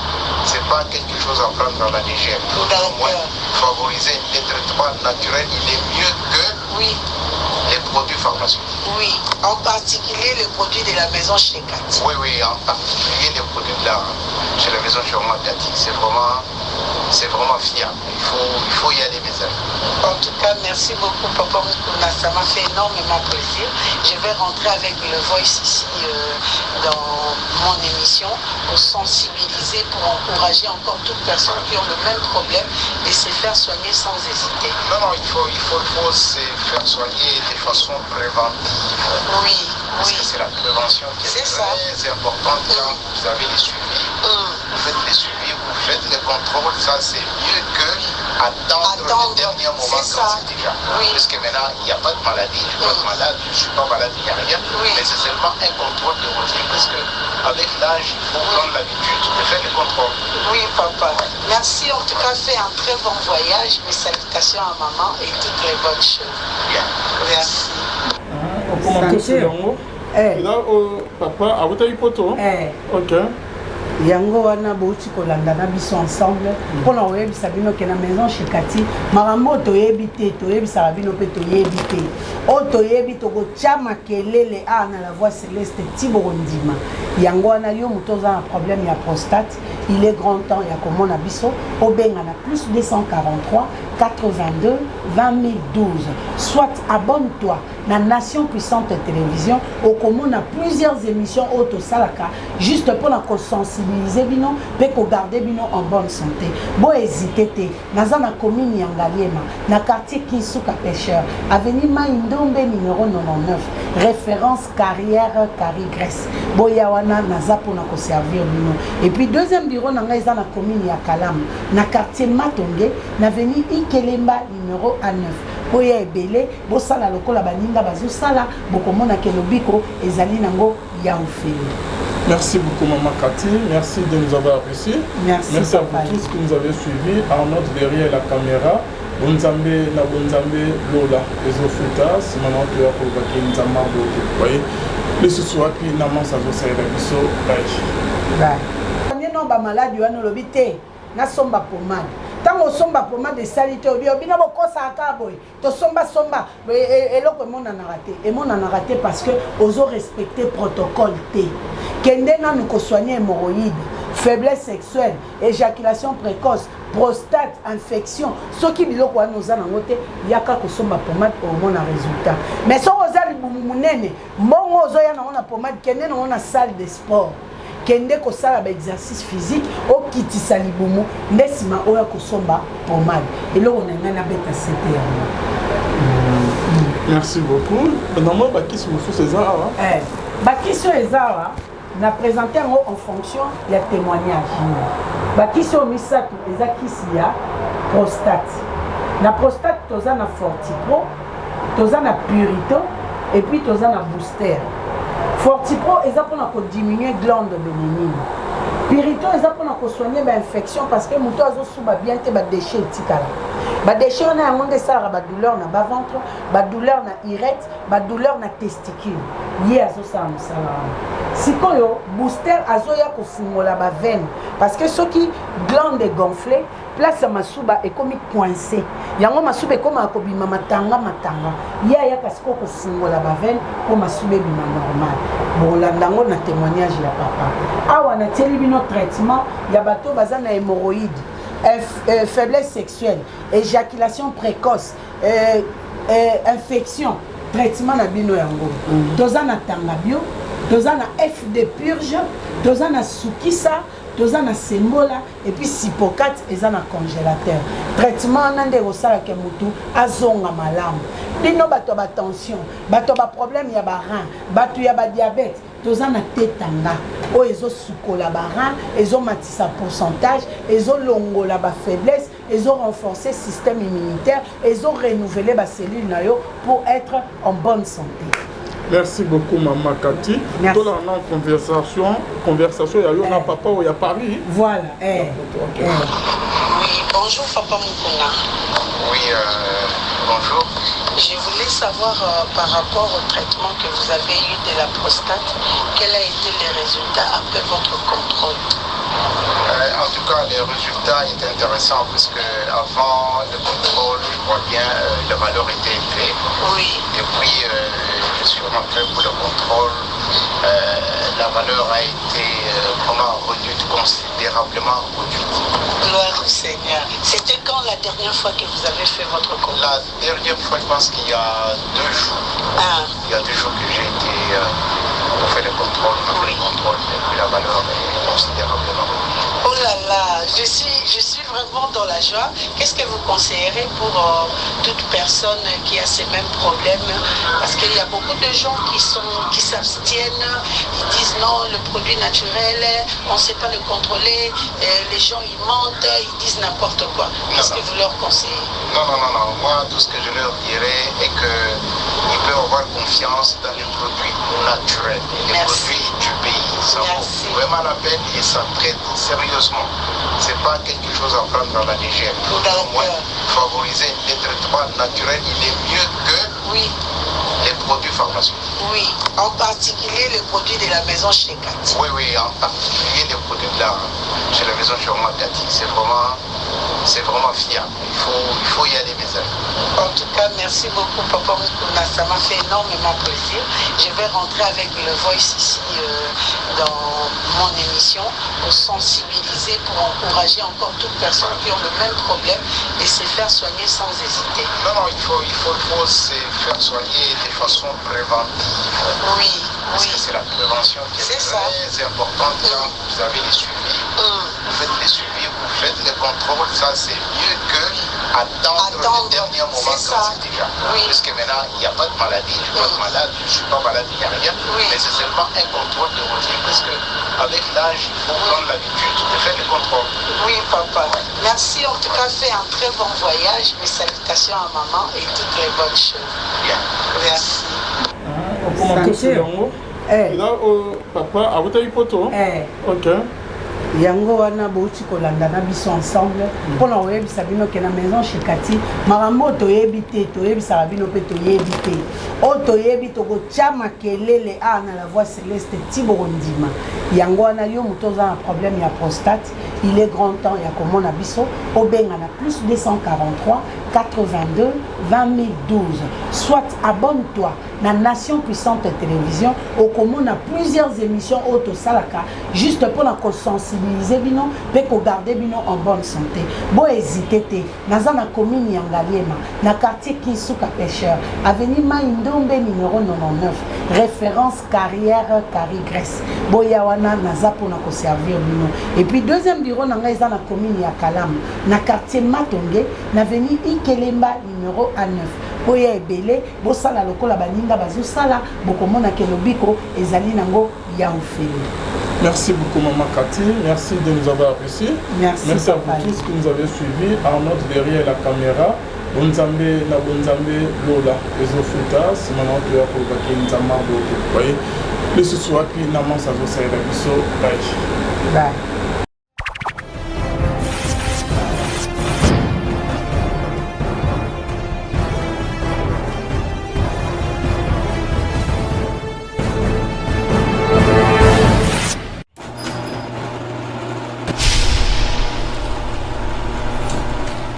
C'est pas quelque chose à prendre à la légère. Il faut au moins favoriser les traitements naturels. Il est mieux que les produits pharmaceutiques. Oui. En particulier les produits de la maison chez Cathy. Oui, en particulier les produits de la, chez la maison chez Cathy. C'est vraiment fiable. Il faut y aller, mes amis. En tout cas, merci beaucoup, Papa Mukuna. Ça m'a fait énormément plaisir. Je vais rentrer avec le voice ici dans mon émission pour sensibiliser, pour encourager encore toute personne qui ont le même problème de se faire soigner sans hésiter. Non, non, il faut se faire soigner de façon préventive. Parce que c'est la prévention qui est C'est ça. très importante quand vous avez les suivis. Vous faites les suivis, vous faites les contrôles, ça c'est mieux que attendre Attendre, le dernier moment c'est quand ça. c'est déjà. Parce que maintenant, il n'y a pas de maladie, je ne suis pas malade, je ne suis pas malade, il n'y a rien. Mais c'est seulement un contrôle de routine parce que avec l'âge, il faut prendre l'habitude de faire les contrôles. Oui, papa. Merci. En tout cas, fait un très bon voyage. Mes salutations à maman et toutes les bonnes choses. Bien. Merci. Okoma tosi yango. Eh. Eza oyo papa awutaki poto. Eh. Ok. Yango wana bouti kolanda na biso ensemble mpona koyebisa bino ke na Maison Chez Kati, makambo oyo toyebi te, toyebisaka bino mpe toyebi te. Oyo toyebi, tokotya makelele awa na La Voix Céleste ti bokondima. Yango wana, yo moto oza na problème ya prostate, il est grand temps ya komona biso. Obenga na plus 243 82 20 012, soit abonne-toi na Nation Puissante Télévision, okomona plusieurs émissions oyo tosalaka juste mpona kosensibiliser bino mpe kogarder bino en bonne santé. Bohésite te. Naza na commune ya Ngaliema, na quartier Kinsuka Pêcheur, avenue Mai Ndombe numéro 99, référence carrière Cari Grèce. Boya wana, naza mpona koservir bino. Et puis deuxième bureau na ngai eza na commune ya Kalamu, na quartier Matonge, na avenue Ikelemba numéro A9. Boya ebele, bosala lokola baninga bazosala, bokomona ke lobiko ezali nango ya ofele. Merci beaucoup, Maman Cathy. Merci de nous avoir reçus. Merci, Merci à papa. Vous tous qui nous avez suivis. Arnaud derrière la caméra. Bonzambe na bonzambe, lola ezofuta. Nsima na toya kolobaki nzambe abote boye lisusu wapi na mansa azosalela biso. Bai. Bye. No bamaladi wana olobi te, nasomba pomade. Ntango osomba pomade, esali te, obi bino bokosaka kaka boye, tosombasomba eloko emonanaka te. Emonanaka te parce que ozorespecte protocole te. Kende nanu kosoigne hémorroïde, faiblesse sexuelle, éjaculation précoce, prostate, infection. Soki biloko wana oza nango te, yaka kosomba pomade, omona résultat. Mais soki oza libumu monene, mbongo ozoya nango na pomade, kende nango na salle de sport, kende kosala baexercice physique, okitisa libumu, nde nsima oyo kosomba pomade. Eloko na ngai nabeta sete yango. Merci beaucoup. Normalement bakisi mosusu eza awa. Eh, bakisi oyo eza awa, na présente yango en fonction ya témoignage. Bakisi oyo misato eza kisi ya prostate. Na prostate toza na Fortipro, toza na Purito et puis toza na booster. Fortipro eza mpona kodiminue glande bénigne, Purito eza mpona kosoigne bainfection, parce que moto azosuba bien te, badéchet etikala. Badéchet wana, yango nde esalaka badouleur na baventre, badouleur na urètre, badouleur na testicule. Ye azosala mosala wana. Sikoyo booster azoya kofungola baveine, parce que soki glande gonflé, place ya masuba ekomi coincé, yango masuba ekomaka kobima matanga matanga. Ye ayaka sikoyo kofungola baveine mpo masuba ebima normal. Bolanda yango na témoignage ya papa. Awa natieli bino traitement ya bato baza na hémorroïde, faiblesse sexuelle, éjaculation précoce, infection. Traitement na bino yango. Toza na tanga bio, toza na fd purge, toza na sukisa, toza na sembola et puis sipocat eza na congélateur. Traitement wana nde ekosalaka motu azonga malamu. Bino bato ya batension, bato ya baproblème ya barein, bato ya badiabète, toza na tetanga oyo ezosukola barein, ezomatisa pourcentage, ezolongola bafaiblesse, ezorenforcer système immunitaire, ezorenouveler bacellule na yo pour être en bonne santé. Merci beaucoup, Mama Kati. Tolanda conversation ya yo na papa oyo ya Paris. Voilà, eh. Ok. Eh. Oui, bonjour Papa Mukuna. Oui, bonjour. Je voulais savoir par rapport au traitement que vous avez eu de la prostate, quel a été le résultat après votre contrôle? En tout cas, le résultat est intéressant puisque avant le contrôle, je vois bien, la valeur était élevée. Et puis, je suis rentré pour le contrôle. La valeur a été vraiment réduite, considérablement réduite. Gloire au Seigneur. C'était quand la dernière fois que vous avez fait votre contrôle? La dernière fois, je pense qu'il y a 2 jours. Ah, Il y a 2 jours que j'ai été pour faire le contrôle. On a fait le contrôle et puis la valeur est considérablement réduite. Oh là là, je suis vraiment dans la joie. Qu'est-ce que vous conseillerez pour toute personne qui a ces mêmes problèmes? Parce qu'il y a beaucoup de gens qui s'abstiennent, ils disent non, le produit naturel, on ne sait pas le contrôler, les gens ils mentent, ils disent n'importe quoi. Qu'est-ce que vous leur conseillez? Non, non, non, non. Moi, tout ce que je leur dirais est qu'ils peuvent avoir confiance dans les produits naturels et les Merci. Produits du pays. Ça Merci. Vaut vraiment la peine et ça traite sérieusement. C'est pas quelque chose à prendre à la légère. Il faut au moins favoriser les traitements naturels. Il est mieux que les produits pharmaceutiques. Oui, en particulier les produits de la maison chez Cathy. Oui, en particulier les produits de la, chez la maison chez Cathy. C'est vraiment fiable. Il faut y aller, mes amis. En tout cas, merci beaucoup, Papa Mukuna. Ça m'a fait énormément plaisir. Je vais rentrer avec le voice ici dans mon émission pour sensibiliser, pour encourager encore toute personne qui ont le même problème et se faire soigner sans hésiter. Non, non, il faut se faire soigner de façon préventive. Parce que c'est la prévention qui est C'est ça. Très importante quand vous avez les suivis. Vous faites les suivis, vous faites les contrôles, ça c'est mieux que attendre, Attendre, le dernier moment c'est quand ça. C'est déjà. Parce que maintenant, il n'y a pas de maladie, je ne suis pas de malade, je ne suis pas malade, il n'y a rien. Mais c'est seulement un contrôle de routine parce que avec l'âge, il faut prendre l'habitude de faire les contrôles. Oui, papa. Merci. En tout cas, fais un très bon voyage. Mes salutations à maman et toutes les bonnes choses. Bien. Merci. Okoma tosi yango eza oyo papa awutaki poto. Ok. Yango wana bouti kolanda na biso ensemble mpona koyebisa bino ke na maison chez Kati, makambo oyo toyebi te, toyebisaka bino mpe toyebi te. Oyo toyebi, tokotya makelele awa na La Voix Céleste ti bokondima. Yango wana, yo moto oza na problème ya prostate, il est grand temps ya komona biso. Obenga na plus 243 82 20 012, soit abonne-toi na Nation Puissante Télévision, okomona plusieurs émissions oyo tosalaka juste mpona kosensibiliser bino mpe kogarder bino en bonne santé. Bohésite te. Naza na commune ya Ngaliema, na quartier Kinsuka Pêcheur, avenue Mai Ndombe numéro 99, référence carrière Cari Grèce. Boya wana, naza mpona koservir bino. Et puis deuxième bureau na ngai eza na commune ya Kalamu, na quartier Matonge, na avenue Ikelemba numéro A9. Boya ebele, bosala lokola baninga bazosala, bokomonaka lobiko ezali nango ya ofele. Merci beaucoup, Maman Cathy. Merci de nous avoir appréciés. Merci, Merci à papa. Vous tous qui nous avez suivis. Arnaud derrière la caméra. Bonzambe na bonzambe lola ezofuta nsima na otoya kolobaki nzambe abote boye lisusu wapi na mansa azosalela biso. Bye. Bye.